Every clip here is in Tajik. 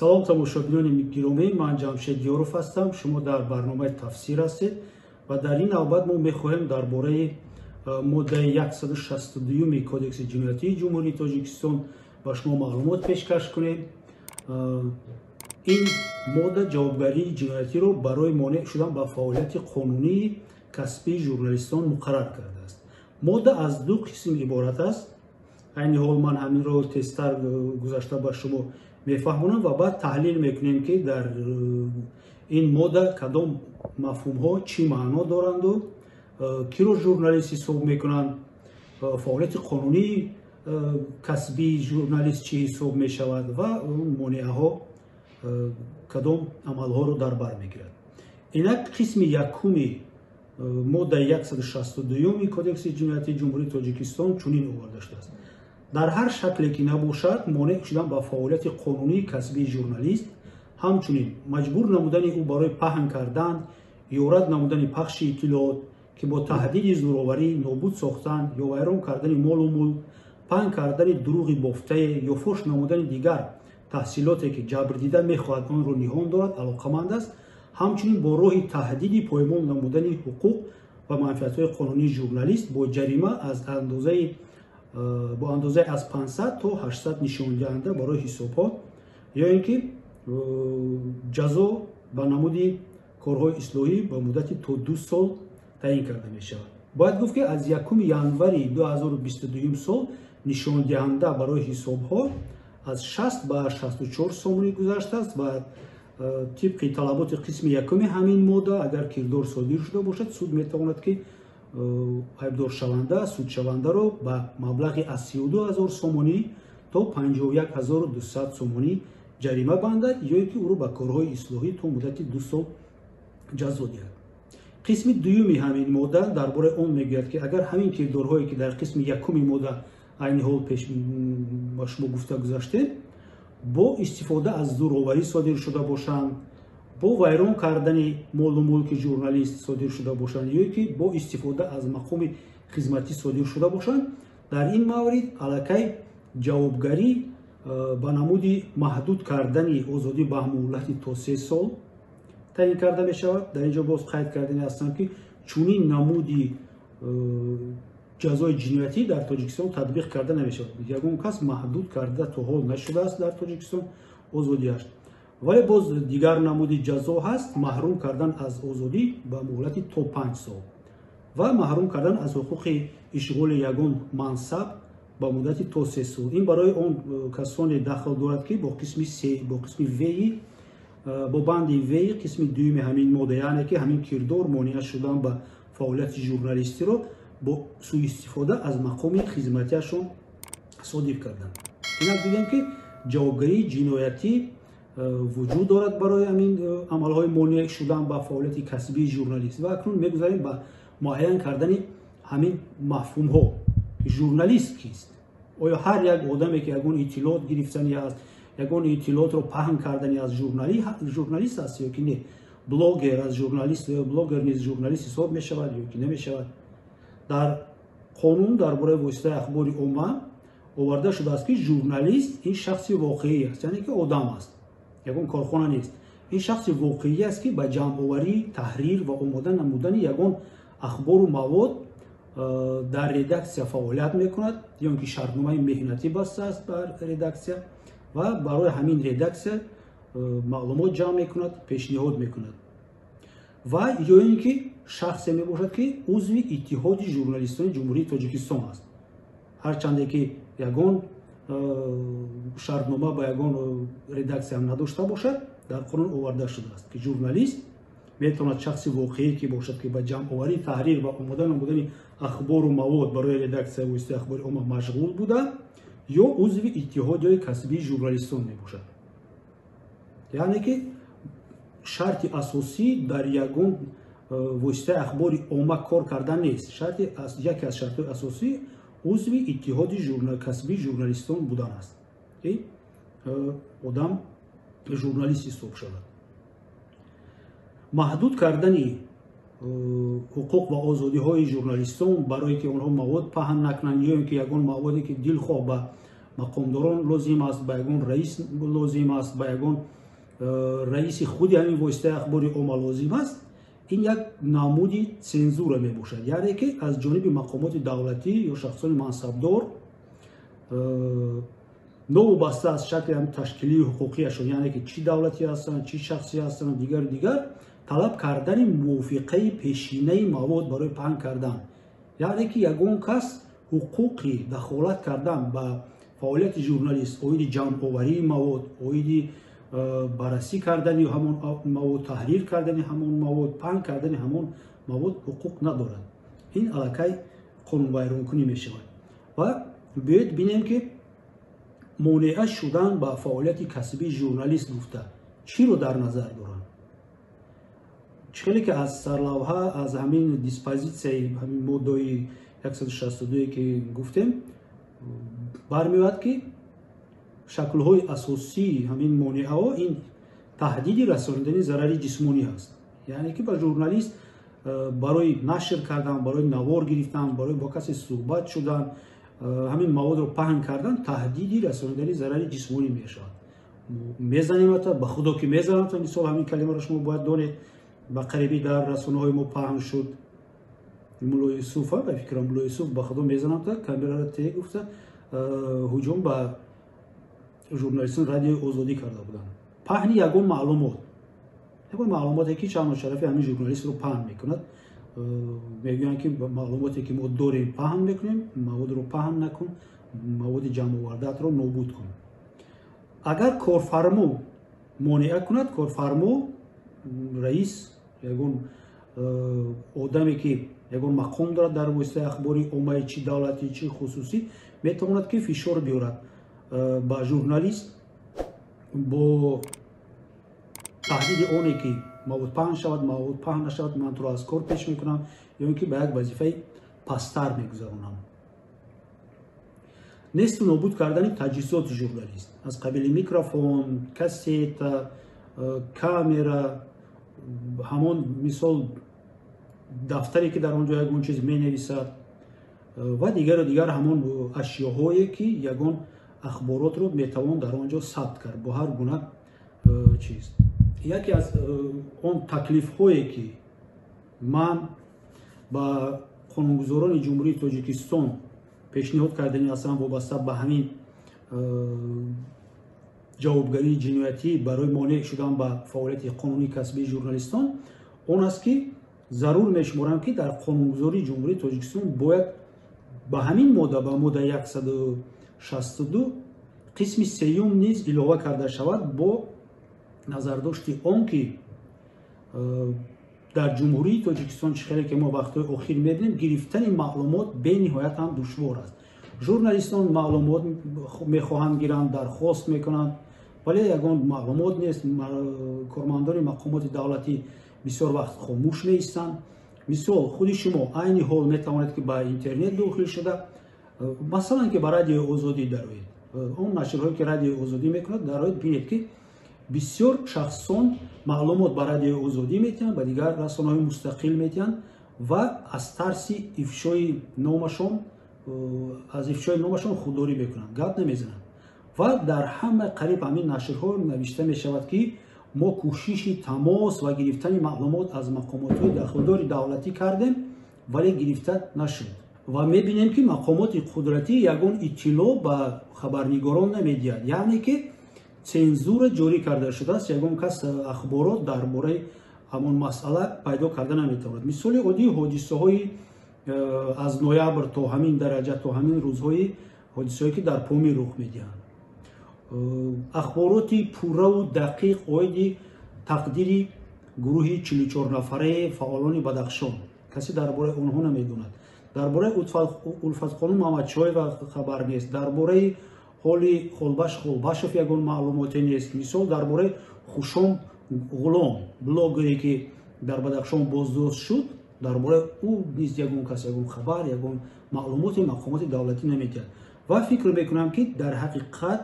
Салом, тамошобинони гиромӣ, ман Ҷамшед Диёров ҳастам. Шумо дар барномаи «Тафсир» ҳастед ва дар ин навбат мо мехоҳем дар бораи моддаи 162 Кодекси ҷиноятии Ҷумҳурии Тоҷикистон ба шумо маълумот пешкаш кунем. Ин модда ҷавобгарии ҷиноятиро барои монеъ шудан ба фаъолияти қонунии касбии журналистон муқаррар кардааст. Модда аз ду қисм иборат аст. Айни ҳол ман ҳаминро тезтар гузашта ба шумо мефаҳмонам ва баъд таҳлил мекунем, ки дар ин модда кадом мафҳумҳо чӣ маъно доранду киро журналист ҳисоб мекунанд, фаъолияти қонунии касбии журналист чӣ ҳисоб мешавад ва монеаҳо кадом амалҳоро дар бар мегирад. Инак, қисми якуми моддаи 162 Кодекси ҷиноятии Ҷумҳурии Тоҷикистон чунин оварда шудааст: дар ҳар шакле ки набошад, монеъ шудан ба фаъолияти қонунии касбии журналист, ҳамчунин маҷбур намудани ӯ барои паҳн кардан ё рад намудани пахши иттилоот, ки бо таҳдиди зӯроварӣ, нобуд сохтан ё вайрон кардани молу мулк, паҳн кардани дурӯғи бофтае ё фош намудани дигар таҳсилоте, ки ҷабрдида мехоҳад онро ниҳон дорад, алоқаманд аст, ҳамчунин бо роҳи таҳдиди поймол намудани ҳуқуқ ва манфиатҳои қонунии журналист бо ҷарима аз андозаи бо андозаи аз 500 то 800 нишондиҳанда барои ҳисобҳо ё ин ки ҷазо ба намуди корҳои ислоҳӣ ба муддати то 2 сол таъин карда мешавад. Бояд гуфт, ки аз 1 январи 2022 сол нишондиҳанда барои ҳисобҳо аз 60 ба 64 сомонӣ гузаштааст ва тибқи талаботи қисми якуми ҳамин модда, агар кирдор содир шуда бошад, суд метавонад, ки айбдоршаванда, судшавандаро ба маблағи аз 32 000 сомонӣ то 51 200 сомонӣ ҷарима бандад ё ин ки ӯро ба корҳои ислоҳӣ то муддати 2 сол ҷазо диҳад. Қисми дуюми ҳамин модда дар бораи он мегӯяд, ки агар ҳамин кирдорҳое, ки дар қисми якуми модда айни ҳол пеш ба шумо гуфта гузаштем, бо истифода аз зӯроварӣ содир шуда бошанд, бо вайрон кардани молу мулки журналист содир шуда бошанд ё ки бо истифода аз мақоми хизматӣ содир шуда бошанд, дар ин маврид аллакай ҷавобгарӣ ба намуди маҳдуд кардани озодӣ ба муҳлати то 3 сол таъин карда мешавад. Дар ин ҷо боз қайд кардани ҳастам, ки чунин намуди ҷазои ҷиноятӣ дар Тоҷикистон татбиқ карда намешавад. Ягон кас маҳдуд карда то ҳол нашудааст дар Тоҷикистон озодиаш. Вале боз дигар намуди ҷазо ҳаст: маҳрум кардан аз озодӣ ба муҳлати то 5 сол ва маҳрум кардан аз ҳуқуқи ишғоли ягон мансаб ба муддати то 3 сол. Ин барои он касоне дахл дорад, ки бо қисми се, бо қисми веи, бо банди веи қисми дуюми ҳамин модда, яъне ки ҳамин кирдор монеа шудан ба фаъолияти журналистиро бо сӯистифода аз мақоми хизматиашон содир карданд. Инак, дидем, ки ҷавобгарии ҷиноятӣ вуҷуд дорад барои ҳамин амалҳои монеъ шудан ба фаъолияти касбии журналист. Ва акнун мегузарем ба муайян кардани ҳамин мафҳумҳо, ки журналист кист. Оё ҳар як одаме, ки ягон иттилоот гирифтани аст, ягон иттилоотро паҳн кардани аз журналист аст ё ки не? Блогер аз журналист, блогер низ журналист ҳисоб мешавад ё ки намешавад? Дар қонун дар бораи воситаи ахбори омма оварда шудааст, ки журналист ин шахси воқеӣ аст, яъне ки одам аст, ягон корхона нест. Ин шахси воқеӣ аст, ки ба ҷамъоварӣ, таҳрир ва омода намудани ягон ахбору мавод дар редаксия фаъолият мекунад ё ин ки шартномаи меҳнатӣ бастааст бар редаксия ва барои ҳамин редаксия маълумот ҷамъ мекунад, пешниҳод мекунад ва ё ин ки шахсе мебошад, ки узви Иттиҳоди журналистони Ҷумҳурии Тоҷикистон аст. Ҳарчанде ки ягон шартнома ба ягон редаксия надошта бошад, дар қонун оварда шудааст, ки журналист метавонад шахси воқеӣ ки бошад, ки ба ҷамъоварӣ, таҳрир ва омода намудани ахбору мавод барои редаксия воситаи ахбори омма машғул буда ё узви иттиҳодияи касбии журналистон мебошад. Яъне ки шарти асосӣ дар ягон воситаи ахбори омма кор кардан нест. Шарти, яке аз шартҳои асосӣ узви иттиҳоди касбии журналистон будан аст, ки одам журналист ҳисоб шавад. Маҳдуд кардани ҳуқуқ ва озодиҳои журналистон, барое ки онҳо мавод паҳн накунанд ё ин ки ягон маводе, ки дилхоҳ ба мақомдорон лозим аст, ба ягон раис лозим аст, ба ягон раиси худи ҳамин воситаи ахбори омма лозим аст, ин як намуди цензура мебошад, яъне ки аз ҷониби мақомоти давлатӣ ё шахсони мансабдор новобаста аз шакли ҳамин ташкилии ҳуқуқияшон, яъне ки чӣ давлатӣ ҳастанд, чӣ шахсӣ ҳастанд, дигару дигар, талаб кардани мувофиқаи пешинаи мавод барои паҳн кардан, яъне ки ягон кас ҳуқуқи дахолат кардан ба фаъолияти журналист оиди ҷамъоварии мавод, оиди баррасӣ кардани ҳамон мавод, таҳрир кардани ҳамон мавод, паҳн кардани ҳамон мавод ҳуқуқ надорад. Ин аллакай қонунвайронкунӣ мешавад. Ва биёед бинем, ки монеа шудан ба фаъолияти касбии журналист гуфта чиро дар назар доранд. Чӣ хеле ки аз сарлавҳа, аз ҳамин диспозитсияи ҳамин моддаи 162, ки гуфтем, бармеояд, ки шаклҳои асосии ҳамин монеаҳо ин таҳдиди расонидани зарари ҷисмонӣ ҳаст, яъне ки ба журналист барои нашр кардан, барои навор гирифтан, барои бо касе суҳбат шудан, ҳамин маводро паҳн кардан таҳдиди расонидани зарари ҷисмонӣ мешавад. Мезанемата, ба худо ки мезанамта. Мисол, ҳамин калимаро шумо бояд донед, ба қарибӣ дар расонаҳои мо паҳн шуд. Мулло Юсуфа, ба фикрам, Мулло Юсуф ба худо мезанамта, камераро те гуфта ҳуҷум ба журналистони Радиои Озодӣ карда буданд. Паҳни ягон маълумот, ягон маълумоте ки шаъну шарафи ҳамин журналистро паҳн мекунад, мегӯянд ки маълумоте ки мо дорем, паҳн мекунем, маводро паҳн накун, маводи ҷамъовардаатро нобуд кун. Агар корфармо монеа кунад, корфармо, раис, ягон одаме ки ягон мақом дорад дар воситаи ахбори оммаи, чӣ давлатӣ, чӣ хусусӣ, метавонад ки фишор биёрад ба журналист бо таҳдиди оне ки мавод паҳн шавад, мавод паҳн нашавад, ман туро аз кор пеш мекунам ё ин ки ба як вазифаи пасттар мегузаронам. Несту нобуд кардани таҷҳизоти журналист аз қабили микрофон, кассета, камера, ҳамон мисол дафтаре ки дар он ҷо ягон чиз менависад ва дигару дигар, ҳамон ашёҳое ки ягон ахборотро метавон дар он ҷо сабт кард бо ҳар гуна чиз. Яке аз он таклифҳое ки ман ба қонунгузорони Ҷумҳурии Тоҷикистон пешниҳод кардани ҳастам вобаста ба ҳамин ҷавобгарии ҷиноятӣ барои монеъ шудан ба фаъолияти қонунии касбии журналистон он аст, ки зарур мешуморам, ки дар қонунгузории Ҷумҳурии Тоҷикистон бояд ба ҳамин модда, ба моддаи 162, қисми сеюм низ илова карда шавад, бо назардошти он ки дар Ҷумҳурии Тоҷикистон, чӣ хеле ки мо вақтҳои охир мебинем, гирифтани маълумот бениҳоят ҳам душвор аст. Журналистон маълумот мехоҳанд гиранд, дархост мекунанд, вале ягон маълумот нест. Кормандони мақомоти давлатӣ бисёр вақт хомӯш меистанд. Мисол, худи шумо айни ҳол метавонед, ки ба интернет дохил шуда, масалан, ки ба Радиои Озодӣ дароед, он нашрҳое ки Радиои Озодӣ мекунад дароед, бинед, ки бисёр шахсон маълумот ба Радиои Озодӣ метиҳанд, ба дигар расонаҳои мустақил метиҳанд ва аз тарси ифшои номашон, аз ифшои номашон худдорӣ мекунанд, гап намезананд. Ва дар ҳама қариб ҳамин нашрҳо навишта мешавад, ки мо кӯшиши тамос ва гирифтани маълумот аз мақомотҳои дахлдори давлатӣ кардем, вале гирифта нашуд. Ва мебинем, ки мақомоти қудратӣ ягон иттилоъ ба хабарнигорон намедиҳад, яъне ки цензура ҷорӣ карда шудааст, ягон кас ахборот дар бораи ҳамон масъала пайдо карда наметавонад. Мисоли оддии ҳодисаҳои аз ноябр то ҳамин дараҷа, то ҳамин рӯзҳои ҳодисаҳое ки дар Помир рух медиҳанд, ахбороти пурраву дақиқ оиди тақдири гурӯҳи 44 нафараи фаъолони Бадахшон касе дар бораи онҳо намедонад, дар бораи Улфатхонум Муҳаммадшоева хабар нест, дар бораи ҳоли Холбаш Холбашов ягон маълумоте нест. Мисол, дар бораи Хушом Ғулом, блогере ки дар Бадахшон боздошт шуд, дар бораи ӯ низ ягон кас ягон хабар, ягон маълумоти мақомоти давлатӣ намедиҳад. Ва фикр мекунам, ки дар ҳақиқат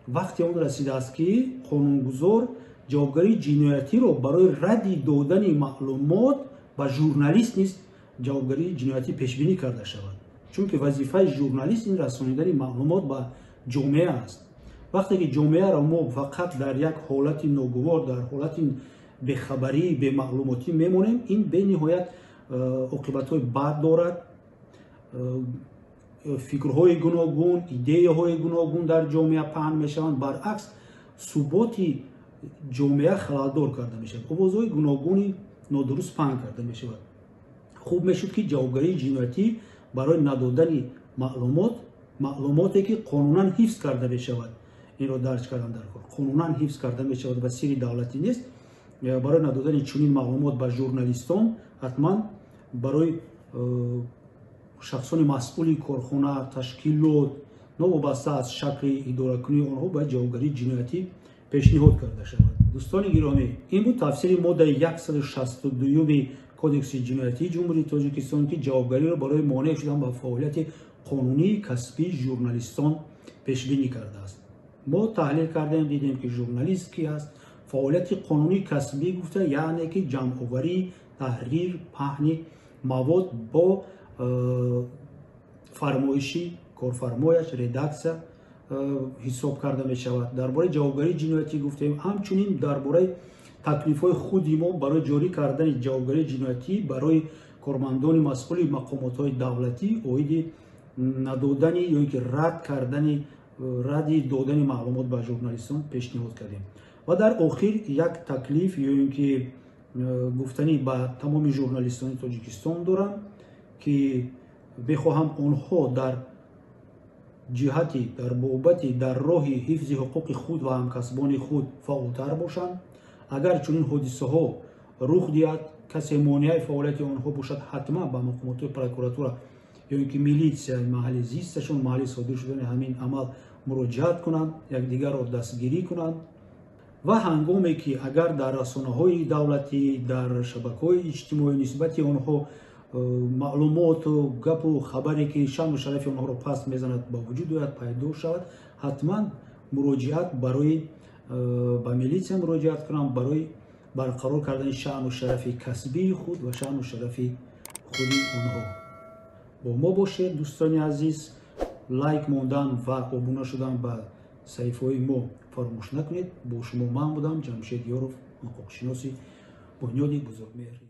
вақти он расидааст, ки қонунгузор ҷавобгарии ҷиноятиро барои радди додани маълумот ба журналист низ ҷавобгарии ҷиноятӣ пешбинӣ карда шавад, чунки вазифаи журналист ин расонидани маълумот ба ҷомеа аст. Вақте ки ҷомеаро мо фақат дар як ҳолати ногувор, дар ҳолати бехабарӣ, бемаълумотӣ мемонем, ин бениҳоят оқибатҳои бад дорад. Фикрҳои гуногун, идеяҳои гуногун дар ҷомеа паҳн мешаванд. Баръакс, суботи ҷомеа халалдор карда мешавад, овозҳои гуногуни нодуруст паҳн карда мешавад. Хуб мешуд, ки ҷавобгарии ҷиноятӣ барои надодани маълумот, маълумоте ки қонунан ҳифз карда мешавад, инро дарҷ кардан дар кор, қонунан ҳифз карда мешавад ва сирри давлатӣ нест, барои надодани чунин маълумот ба журналистон ҳатман барои шахсони масъули корхона, ташкилот, новобаста аз шакли идоракунии онҳо, бояд ҷавобгарии ҷиноятӣ пешниҳод карда шавад. Дӯстони гиромӣ, ин буд тафсири моддаи 162 Кодекси ҷиноятии Ҷумҳурии Тоҷикистон, ки ҷавобгариро барои монеъ шудан ба фаъолияти қонунии касбии журналистон пешбинӣ кардааст. Мо таҳлил кардем, дидем, ки журналист ки аст, фаъолияти қонунии касбӣ гуфта, яъне ки ҷамъоварӣ, таҳрир, паҳни мавод бо фармоиши корфармояш, редаксия ҳисоб карда мешавад. Дар бораи ҷавобгарии ҷиноятӣ гуфтем, ҳамчунин дар бораи таклифҳои худи мо барои ҷорӣ кардани ҷавобгарии ҷиноятӣ барои кормандони масъули мақомотҳои давлатӣ оиди надодани ё ин ки рад кардани, радди додани маълумот ба журналистон пешниҳод кардем. Ва дар охир як таклиф ё ин ки гуфтанӣ ба тамоми журналистони Тоҷикистон дорам, ки мехоҳам онҳо дар ҷиҳати, дар бобати, дар роҳи ҳифзи ҳуқуқи худ ва ҳамкасбони худ фаъолтар бошанд. Агар чунин ҳодисаҳо рух диҳад, касе монеаи фаъолияти онҳо бошад, ҳатман ба мақомоти прокуратура ё ин ки милитсияи маҳалли зисташон, маҳалли содир шудани ҳамин амал муроҷиат кунанд, якдигарро дастгирӣ кунанд. Ва ҳангоме ки агар дар расонаҳои давлатӣ, дар шабакаҳои иҷтимоӣ нисбати онҳо маълумоту гапу хабаре ки шаъну шарафи онҳоро паст мезанад ба вуҷуд ояд, пайдо шавад, ҳатман муроҷиат барои ба милитсия муроҷиат кунанд барои барқарор кардани шаъну шарафи касбии худ ва шаъну шарафи худи онҳо. Бо мо бошед, дӯстони азиз. Лайк мондан ва обуна шудан ба саҳифаҳои мо фаромӯш накунед. Бо шумо ман будам, Ҷамшед Ёров, ҳуқуқшиноси Бунёди Бузургмеҳр.